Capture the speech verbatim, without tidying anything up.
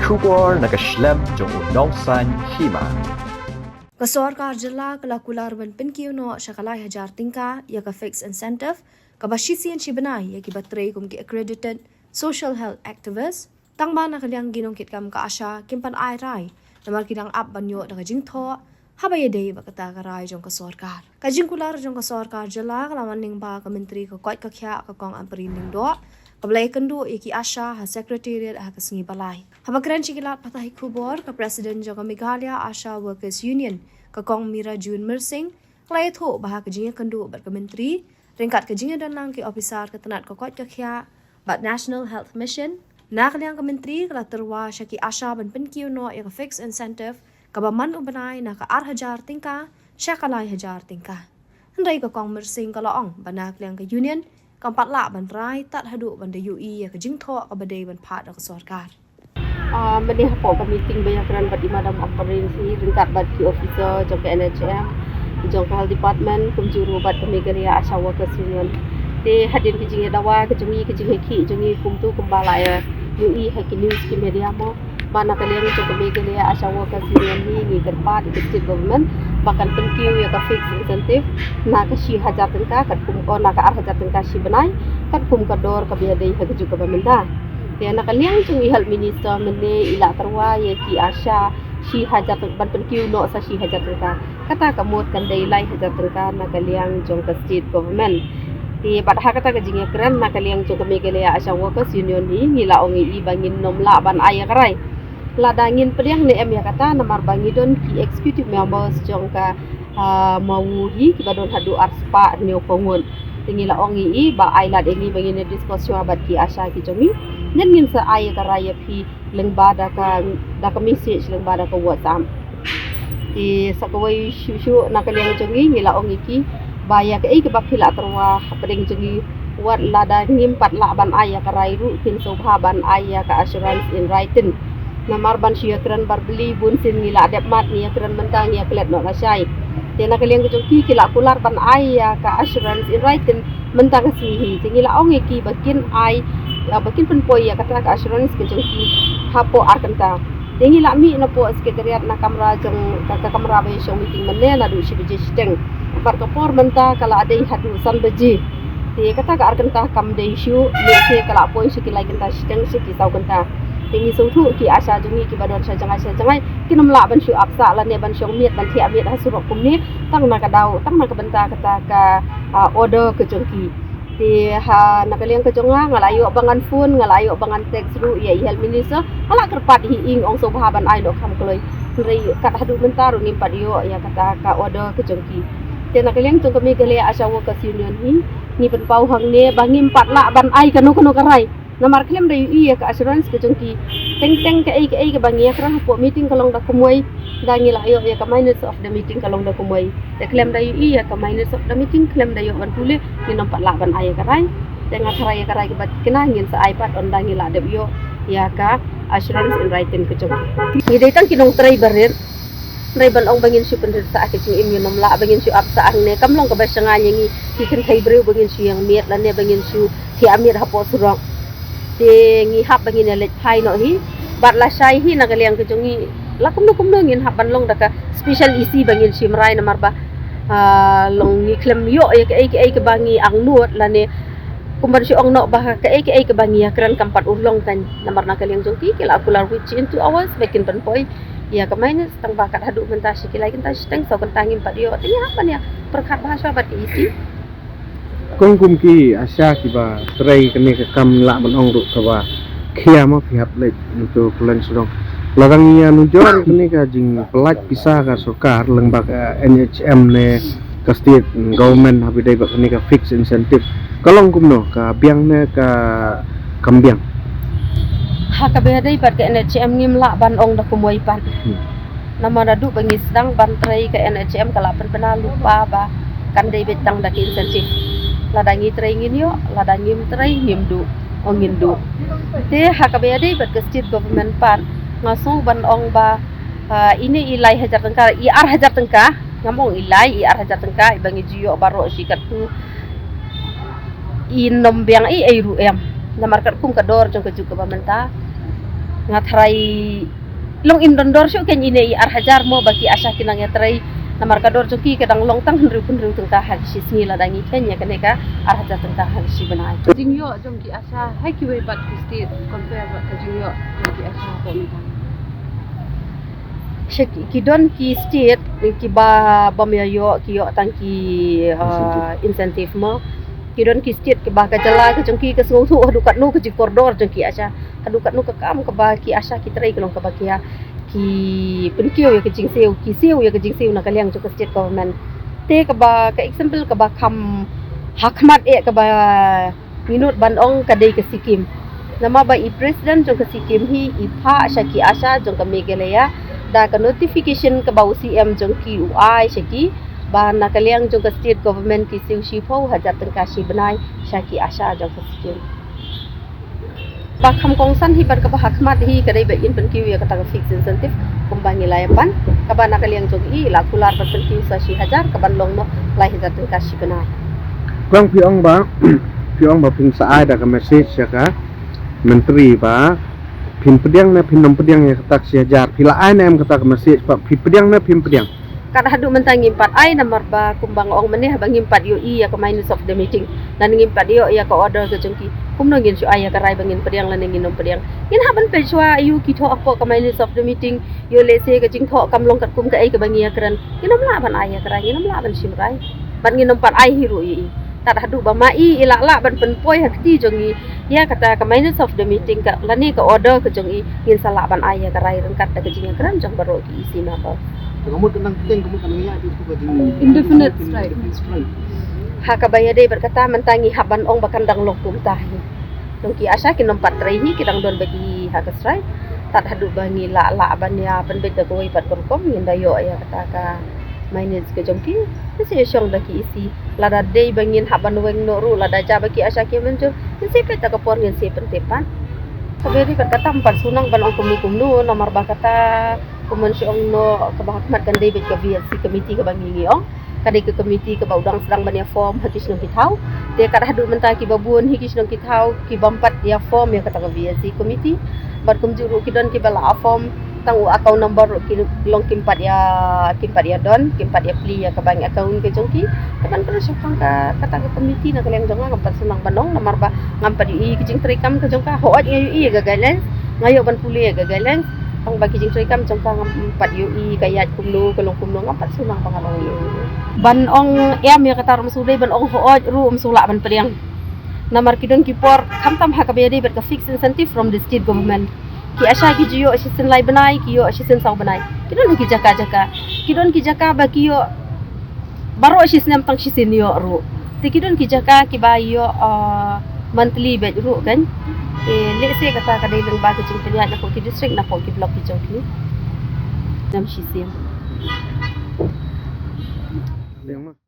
Khubor na ka shlem jong u Nongsaiñ Hima. Ka sorkar jylla ka la kular ban pynkiew noh sha ka lai hajar tyngka ïa ka fixed incentive kaba shisien shi bnai ïa kiba trei kum ki accredited social health activist, tangba na ka liang ki nongkitkam ka ASHA kim pan ai rai namar ki dang ap ban ïoh da ka jingthoh haba ïadei bad kata ka rai jong ka sorkar. Ka jingkular jong ka sorkar jylla ka la wan lyngba ka Myntri ka koit ka khiah ka Kong Ampareen Lyngdoh, kaba la ïakynduh ïa ki ASHA ha Secretariat ha ka sngi ba lai. Haba kren sha ki lad pathai khubor, ka President jong ka Meghalaya ASHA Workers Union, ka Kong Meera June Myrsing, ka la ïathuh ba ha ka jingïakynduh bad ka Myntri ryngkat ka jingïadonlang ki ophisar ka tnat ka koit ka khiah bad National Health Mission, na ka liang ka Myntri ka la tyrwa sha ki ASHA ban pynkiew noh ïa ka fixed incentive kaba man u bnai na ka ar hajar tyngka sha ka lai hajar tyngka. Hynrei ka Kong Myrsing ka la ong ba na ka liang ka Union kam pat lah ban rai tad haduh ban da ïohi ïa ka jingthoh kaba dei ban phah da ka sorkar. Ah, mynne hapoh ka meeting ba ïakren bad i Madam Ampareen hi ryngkat bad ki officer jong ka N H M, jong ka Health Department, kumjuh ruh bad ka Meghalaya ASHA Workers Union. Te hadien ka jingïadawa ka jong ngi, ka jingïakhih jong ngi kumto kumba la ïa ïohi ha ki news ki media mo, ba na ka liang jong ka Meghalaya ASHA Workers Union hi ngi kyrpad ïa ka state government ba kan pynkiew ïa ka fixed incentive na ka shi hajar tyngka katkum, oh, na ka ar hajar tyngka shi bnai katkum ka dor kaba ïadei ha ka juk kaba mynta. Te na ka liang jong i Health Minister mynne i la tyrwa ïa ki ASHA shi hajar tyng-, ban pynkiew noh sa shi hajar tyngka. Kata ka mut kan dei lai hajar tyngka na ka liang jong ka state government. Te bad ha kata ka jingïakren na ka liang jong ka Meghalaya ASHA Workers Union hi ngi la ong ïa i ba ngin nym lah ban ai ïa ka rai lada ngin pdiang ne em ïa kata, namar ba ngi don ki executive members jong ka, ah, MAWU hi kiba don haduh arspah hynñiewphew ngut. Te ngi la ong ïa i ba ai lad ïa ngi ba ngin ïa discuss shuwa bad ki ASHA ki jong ngi. Ngin, ngin sa ai ïa ka rai ïa phi lyngba da ka, da ka message, lyngba da ka WhatsApp. Te sa kawei shuh shuh na ka liang jong ngi ngi la ong ïa ki ba ïa kaei kaba phi la tyrwa hapdeng jong ngi, wat lada ngim pat lah ban ai ïa ka rai ruh, phin sngewbha ban ai ïa ka assurance in writing. Namar ban shu ïakren barbylli, bun sien ngi la dep mad, ngi ïakren mynta ngi ïaklet noh lashai. Te na ka liang ka jong ki ki la kular ban ai ïa ka assurance in writing mynta ka sngi hi. Te ngi la ong ïa ki ba kin ai, ba kin pynpoi ïa kata ka assurance ka jong ki hapoh ar kynta. Te ngi la mih napoh secretariat na kamra jong ka, ka kamra ba ïa shong meeting mynne naduh shi baje shiteng. Bad ka por mynta ka la dei haduh san baje. Te kata ka ar kynta kam dei shuh, lehse ka la poi sha ki lai kynta shiteng, sha ki saw kynta. Te ngi sngewthuh ki ASHA jong ngi kiba don sha jngai sha jngai kin ym lah ban shu ap sah lane ban shong miet ban thiah miet ha surok kumne, tang na ka daw, tang na ka bynta kata ka, ah, order ka jong ki. Te ha na ka liang ka jong nga, nga la ïoh ba ngan phone, nga la ïoh ba ngan text ruh ïa i Health Minister, nga la kyrpad hi, ïng ong sngewbha ban ai noh kham kloi. Hynrei kat haduh mynta ruh ngim pat ïoh ïa kata ka order ka jong ki. Te na ka liang jong ka Meghalaya ASHA Workers Union hi ngi pynpaw hangne ba ngim pat lah ban ai kano kano ka rai. Namar khlem da ïohi ïa ka assurance ka jong ki. Teng teng kaei kaei kaba ngi ïakren hapoh meeting ka long da kumwei, da ngi la ïoh ïa ka minutes of the meeting ka long da kumwei. Te khlem da ïohi ïa ka minutes of the meeting, khlem da ïoh ban pule, ngin ym pat lah ban ai ïa ka rai. Te nga tharai ïa ka rai kaba tikna ngin sa ai pat ynda ngi la dep ïoh ïa ka assurance in writing ka jong ki. Ngi dei tang ki nongtrei barit. Hynrei ban ong ba ngin shu pynrit sah ka jingim, ngin ym lah ba ngin shu ap sah hangne, kam long kaba shngaiñ ïa ngi ki kynthei briew ba ngin shu ïeng miet lane ba ngin shu thiah miet hapoh surok. Te ngi hap ba ngin ïa leit phai noh hi. Bad lashai hi na ka liang ka jong ngi, la kumno kumno ngin hap ban long da ka special E C ba ngin shim rai, namar ba, ah, long ngi khlem ïoh ïa kaei kaei kaba ngi angnud lane kumban shu ong noh ba kaei kaei kaba ngi ïakren kam pat urlong kan. Namar na ka liang jong ki ki la kular within two hours ba kin pynpoi ïa ka minutes, tang ba kat haduh mynta sha ki lai kynta shiteng, saw kynta ngim pat ïoh. Te ngi hap ban ïa pyrkhat bha shuwa bad ka E C. Kong, kum ki ASHA kiba trei kane ka kam, lah ban ong ruh kaba khia mo, phi hap leit into Klen Sudong. Lada ngi ïa nujor kane ka jingpyllait pisa ka sorkar lyngba ka N H M ne ka state government ha ba ïadei bad kane ka fixed incentive, ka long kumno, ka biang ne ka kam biang? Ha kaba ïadei bad ka N H M ngim lah ban ong da kumwei pat. Hmm. Namar naduh ba ngi sdang ban trei ka N H M ka la pynbna lypa ba kan dei beit tang da ka incentive. Lada ngi trei ngin ïoh, lada ngim trei ngim duh, ong ngin duh. Te ha kaba ïadei bad ka state government pat, nga sngew ban ong ba, ah, ine i lai hajar tyngka, i ar hajar tyngka, ngam ong i lai, i ar hajar tyngka iba ngi ju ïoh baroh shi katto, i nym biang ei ei ruh em. Namar katkum ka dor jong ka juk kaba mynta, Nga tharai long im don dor shuh kein ine i ar hajar mo ba ki ASHA ki nang ïatrei. Namar ka dor jong ki ka dang long tang hynriew phew hynriew tyngka ha ki shi sngi, lada ngi kheiñ ïa kane ka ar hajar tyngka ha ki shi bnai. Jingïoh jong ki ASHA ha kiwei pat ki state compare bad ka jingïoh jong ki ASHA hapoh mynta. Sha ki, ki don ki state kiba bym ïa ïoh, ki ïoh tang ki, uh, incentive mo. Ki don ki state kiba ka jylla ka jong ki ka sngewthuh haduh katno ka jingkordor jong ki ASHA, haduh katno ka kam kaba ki ASHA ki trei ka long kaba ki ïa, ki pynkiew ïa ka jingsiew, ki siew ïa ka jingsiew na ka liang jong ka state government. Te kaba ka example kaba kham ha khmat eh kaba ngi nud ban ong ka dei ka Sikkim. Namar ba i president jong ka Sikkim hi i phah sha ki ASHA jong ka Meghalaya da ka notification kaba u CM jong ki u ai sha ki ba na ka liang jong ka state government ki siew shiphew hajar tyngka shi bnai sha ki ASHA jong ka Sikkim. Ba kham kongsan hi bad kaba ha khmat hi ka dei ba in pynkiew ïa kata ka fixed incentive kumba ngi la ïa pan, kaba na ka liang jong i la kular ban pynkiew sa shi hajar, kaban long noh lai hajar tyngka shi bnai. Kong phi ong ba, phi ong ba phin sa ai da ka message ïa ka Myntri ba phin pdiang ne phin ym pdiang ïa kata ka shi hajar. Phi la ai ne em kata ka message ba phi pdiang ne phim pdiang? Kat haduh mynta ngim pat ai, namar ba kumba nga ong mynne, haba ngim pat ïohi ïa ka minutes of the meeting, lane ngim pat ïoh ïa ka order ka jong ki, kumno ngin shu ai ïa ka rai ba ngin pdiang lane ngin ym pdiang? Ngin hap ban peit shuwa ïa ki thoh hapoh ka minutes of the meeting. Ïoh lehse ka jingthoh kam long katkum kaei kaba ngi ïakren, ngin ym lah ban ai ïa ka rai, ngin ym lah ban shim rai. Bad ngin ym pat ai hi ruh ïa i. Kat haduh ba ma i i lah lah ban pynpoi ha kti jong i ïa kata ka minutes of the meeting ka lane ka order ka jong i, ngin sa lah ban ai ïa ka rai ryngkat da ka jingïakren jong baroh ki EC member. Te ka mut ka nang teng, ka mut ka nang ïa ki tu ka jing indefinite strike. Ha kaba ïadei bad kata mynta ngi hap ban ong ba kan dang long kumta hi. Nong ki ASHA kin ym pat trei hi, ki dang don bad i ha ka strike. Kat haduh ba ngi lah lah ban ïa pynbeit da kawei pat ka rukom, ngin da ïoh ïa kata ka minutes ka jong ki. Te sa ïa shong da ki EC. Lada dei ba ngin hap ban weng noh ruh, lada jia ba ki ASHA ki mynjur, ngin sa peit da ka por, ngin sa pyntip pat. Kaba ïadei bad kata ym pat shu nang ban ong kumno kumno, namar ba kata kumno shu ong noh, kaba ha khmat kan dei bad ka VLC committee kaba ngi ngi ong. Ka dei ka committee kaba u dang sdang ban ïa form ha ki shnong ki thaw. Te kat haduh mynta kiba bun hi ki shnong ki thaw ki bym pat ïa form ïa kata ka VLC committee. Bad kumjuh ruh ki don kiba la form, tang u account number ruh ki long kim pat ïa, kim pat ïa don, kim pat ïa plie ïa ka bank account ka jong ki. Te ban kren shaphang ka, kata ka committee na ka liang jong nga ngam pat shu nang ban ong, namar ba ngam pat ïohi ka jingtrei kam ka jong ka. Hooid nga ïohi ïa ka guidelines, nga ïoh ban pule ïa ka guidelines. Tang ba ki jingtrei kam jong ka ngam pat ïohi ka ïaid kumno, ka long kumno, ngam pat shu nang ba nga long ïohi. Ban ong em ïa kata ruh ym shu dei, ban ong hooid ruh ym shu lah ban pdiang. Namar ki don ki por, khamtam ha kaba ïadei bad ka fixed incentive from the state government, ki ASHA ki ju ïoh shisien lai bnai, ki ïoh shisien saw bnai. Ki don ki jaka jaka, ki don ki jaka ba ki ïoh baroh shisnem tang shisien ïoh ruh. Te ki don ki jaka kiba ïoh, ah, monthly beit ruh kan. Te lehse kata ka dei lyngba ka jingpynïaid napoh ki district, napoh ki block ki jong ki. Nam shisien. Liang ma.